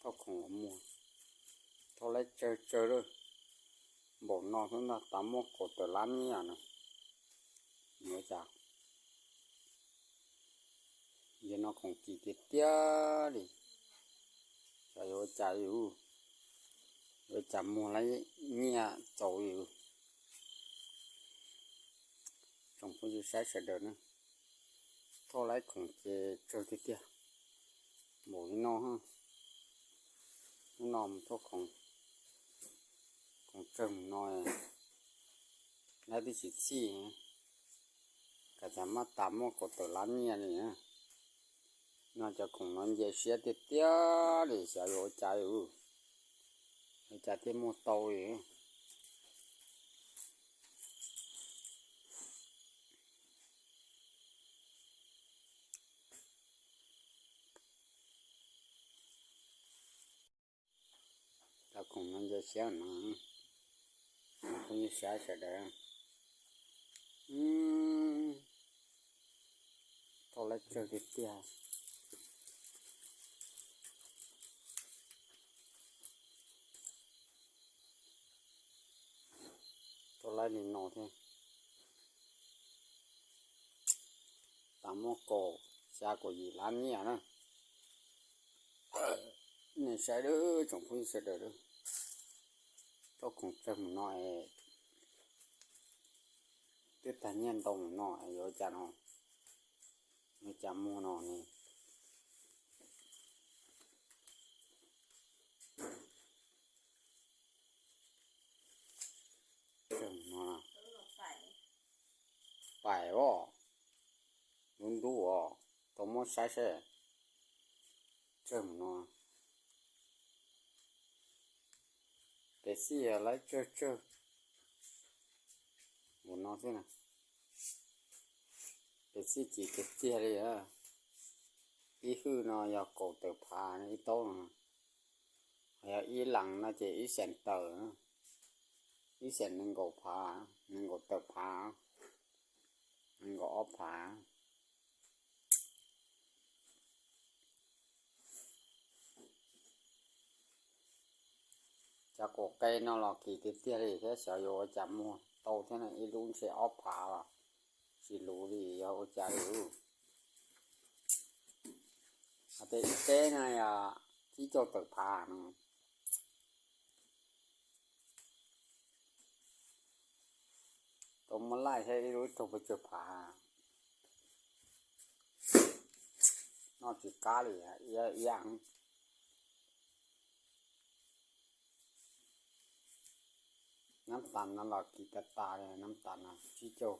Thauj khoom los muag, thauj laib tsawg tsawg lawm, npaum no xwb ntag tas muaj kaum tawm lab nyiaj no. Yuav cas, yog no khoom kim tiag tiag li, xyov yuav ua cas li, yuav cas muag laib nyiaj txaus li. Tsoom phooj ywg saib sawv daws na, thauj laib khoom ces tsawg tiag tiag, npaum li no, hnub no mus thauj khoom, khoom tsawg mus no, laib twb tsis txhij, kav tsij maj tas muaj kaum tawm lab nyiaj li. No cov khoom no nce siab tiag tiag li, xyov yuav ua cas li, ua cas thiaj muag tau li. Cov khoom no nce siab no, phooj ywg saib sawv daws, thauj laib tsawg tiag tiag. Thauj laib li no thiab, tas muaj kaum xya kaum yim lab nyiaj na. Nej saib lawm tsoom phooj ywg sawv daws, thauj khoom tsawg mus no, twb tag nyiaj ntau mus no, yuav ua cas no, yuav cas muag no ne. Tsawg mus no, pais os, lub ntub os, tau muab saib seb, tsawg mus no. Pes xij yog laib tsawg tsawg mus no xwb na. Pes xij kim tiag tiag li. Ib hwj no yog kaum tawm phav ib taub no, yog ib lees no ces ib xees tawm, ib xees nees nkaum phav, nees nkaum tawm phav, nees nkaum ob phav. Cov kaum qe no los kim tiag tiag li thiab, xyov yuav ua cas muag tau thiab, ib lub ntshe ob phav los tsis luv li, yog ua cas li. Hais tias ib teb no yog tsib caug tawm phav no, tau muab laij thiab ib lub raug pes tsawg phav, noj tsis qab li, iab iab. Nab tas no los kim tas tas li, nab tas no tsib caug,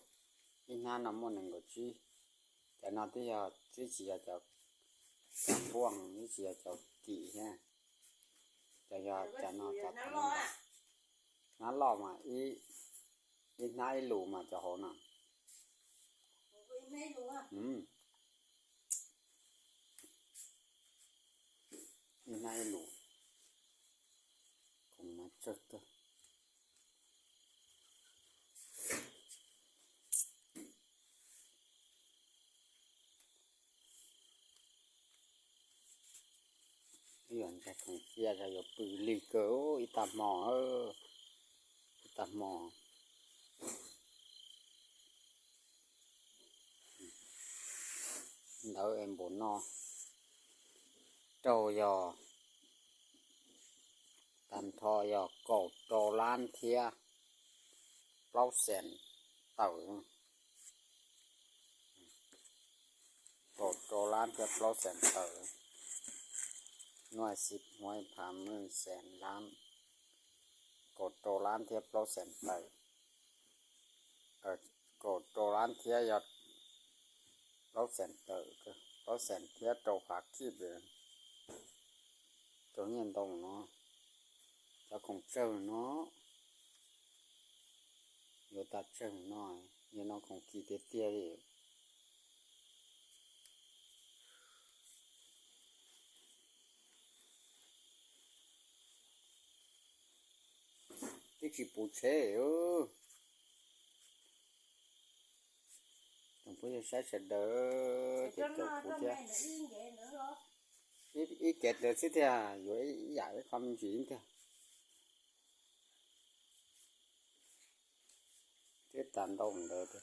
ib hnab no muaj nees nkaum tsib, cov no twb yog, twb tsis yog cov, cov npuaj, twb tsis yog cov kim thiab, cov yog cov no cov, hnab loj mas ib hnab ib lus mas cov hauv no. Ib hnab ib lus, khoom mas tsawg kawg. Ib yam ntsa khoom cia yuav pw lig kawg ib tag hmo, ib tag hmo. Ntawd es npaum no, raug yog, tag nrho yog kaum rau lab thiab plaub xees tawm. Kaum rau lab thiab plaub xees tawm. Nuaj xib huaib phav mej xees lab, kaum rau lab thiab plaub xees tawm. Kaum rau lab thiab yog plaub xees tawm, plaub xees thiab rau phav kib, rau nyiaj ntau no, cov khoom tsawg no, yuav tas tsawg no, yog no khoom kim tiag tiag li. Twb tsis puv tsheb. Tsoom phooj ywg saib sawv daws ces caum kuv thiab. Ib, Ib kev ntawd xwb thiab, yuav ib yam ib qho me ntsis thiab. Thiab tas ntau ntawd.